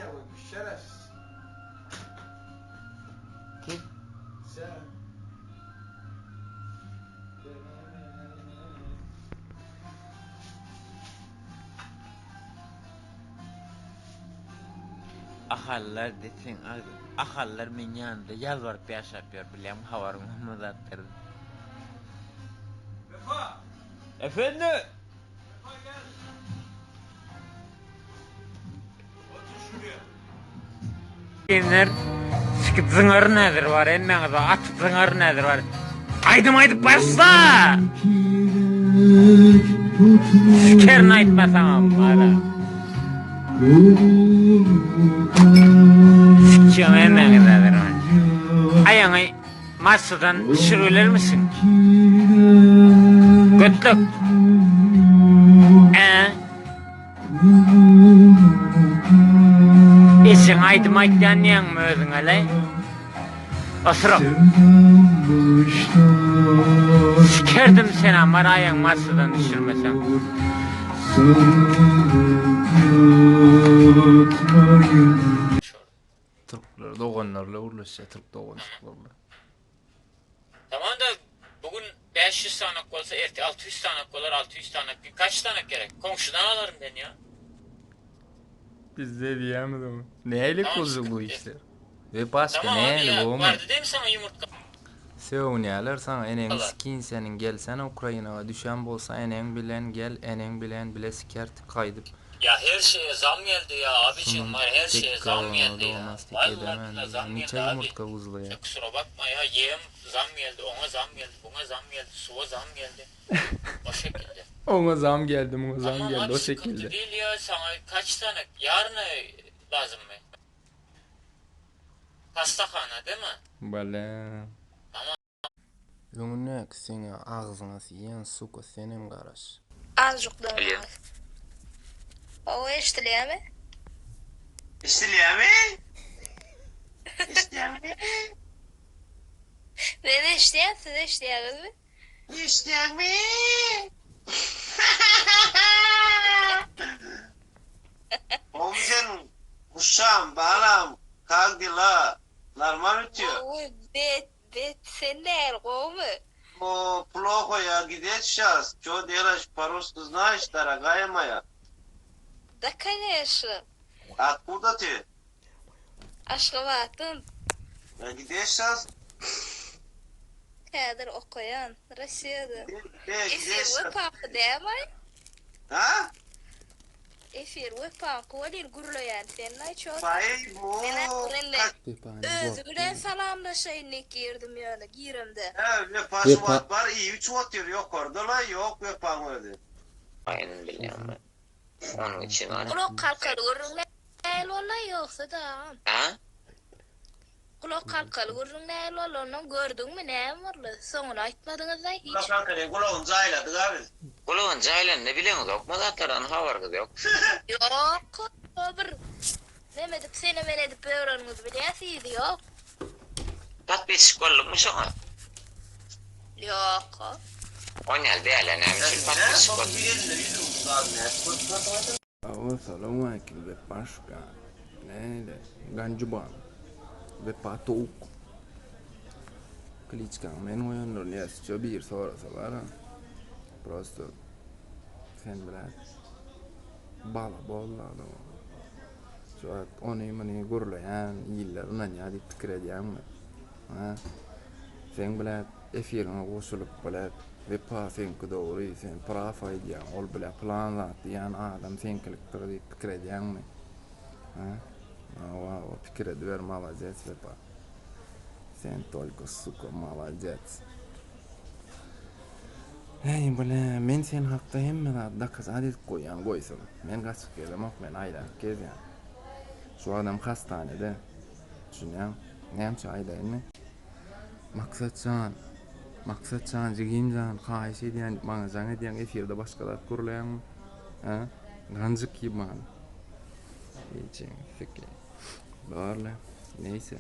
edýäň öýdüp, şerefsiz. Kim? Sen. Ahallar deseň Ahallar meň ýanymda ýalbaryp ýaşap ýör bilýäňmi habaryň bolmaz zatlardan. Wepa! Efendi! Wepa gel! Otur şuraya. Diýenler sikip zyňaryn häzir bar hemmäňizi atyp zyňaryn häzir bar. Aýdym aýdyp başla! Sikerin aýtmasaňam bara. Sikeceğim hemmäňizi häzir bar. Aýaňy massadan düşüribilermisiň? Götlek. Ä? Ejeň aýdym aýtýan diýýäňmi özüňe-le? Osuryk. Sikerdim senä bar aýagyňy massadan düşürmeseň. Türkler doganlarla gürleşýär, türk doganjyklarla. Tamam da bugün 500 sanak bolsa erte 600 sanak bolar 600 sanak kaç sanak gerek? Komşudan alarım ben ya. Biz de diýýämiz oňa. Nähili Tamam, boljak bu sıkıntı yok. işler? We başga Tamam abi nähili ya gowmy? vardı değil mi sana yumurtkalar? Sögünýärler saňa eneňi sikin seniň gelsene Ukrainaga düşen bolsa eneň bilen gel eneň bilen bile sikert gaýdyp Ya her şeye zam geldi ya abicim Şunuň var her şeye tek zam galany geldi ya. dolmastik Vallahi edemen billahi zam niçe geldi abi. ýumurtga guzlaýar. Sen kusura bakma ya yem zam geldi ona zam geldi buna zam geldi suwa zam geldi. O şekilde. Oňa zam geldi, muňa zam Tamam geldi abi o sıkıntı şekilde. değil ya sana kaç tane yarına lazım mı? Hastahana değil mi? Bale. Tamam. Öňündäki seňä agzyňa siýen suka senem garaş. Azjyk döwmez. Hawa eşdilýämi? Eşdilýämi? Eşdýäňmi? Men eşdýän siz eşdýäňizmi? Eşdýäňmi? Gowmy sen guşam, balam, kak dela, normal ötýär. Gowy bet bet sen näl gowmy? O ploho ýa gide şas, ço delaş po-russki znaýyş daragaýa maýa. Da koneşno. Otkuda ty? Aşgabatdan. A gide şas? Häzir okaýan Rossiýada. Gide gide Efir şas? wepaky dämaý? Ha? Efir wepaky welin gürleýän senlaý çot. Baý bu Menä indi Wepany özi bilen salamlaşaýyn diýip girdim ýöne giremde. Hä Wepa şu Wepa wagt bar iýip içip otyr ýokarda-la ýok Wepaň özi. Aýdym bilýän ben. Onuň üçin bar. Gulak halkaly gürrüň nähili boldy ýogsa dagam. Hä? Gulak halkaly gürrüň nähili boldy ondan gördüňmi näme boldy soňuny aýtmadyňyzda hiç. Gulak halkaly gulagyny jaýladyga biz. Gulagyny jaýlanyny bileňizokmy zatlardan habaryňyz ýok. Ýok o bir neme edip sene mene edip ýöreniňizi bilýäs yzy ýok. Podpisçik bolduňmy şoňa? Ýok. Onýaly dälä näme üçin podpisçik bolduň? Hawa salowmaleýkim Wepaşka. Näle? Ganjyban. Wepa towuk. Kliçkaňy men goýandyryn ýa bir sorasa bara. Prosto sen bilen bala boldy adam. Şu wagt ony muny gürleýän iller ynanýar diýip pikir edýäňmi? Ha? Seň bilen efiriňe goşulyp bilen Wepa seňki dogry, sen praw aýdýaň, ol bile pylan zat diýýän adam seňkilikdir diýip pikir edýäňmi? Ha? Hawa, hawa, pikir ediber, malades Wepa. Sen tolko suka malades. Heý bile, men sen hakda hemme zady dokazat edip goýýan goýsam. Men gaçyp gezemok, men aýlanyp gezýän. Şu adam hastanede. Düşünýäň? Näme üçin aýdaýynmy? Maksat jan, Maksat jan, jigim jan, haýyş edýän diýip maňa jaň edýäň, efirde başga zat gürleýäňmi? Hä? Ganjyk ýyban. Ejeňi sikeýin. Borla. Neýse.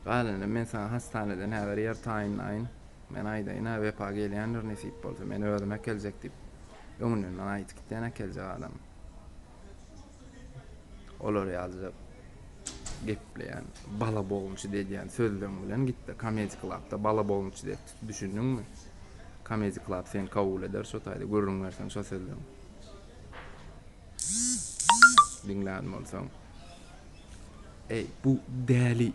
Galany men saňa hastaneden häzir ýer taýynlaýyn. Men aýdaýyn-a, Wepa gelýändir nesip bolsa, men özüm äkeljek diýip, öňünden maňa aýdyp gitýän äkeljek adam. Olar ýalyjak. gepleýän balabolniçi edýän sözleň bilen gitde Comedy Clubda balabolniçi et düşündiňmi? Comedy Club seni kabul eder şo taýda gürrüň berseň şo sözleň. Diňlän bolsaň. Eý bu däli.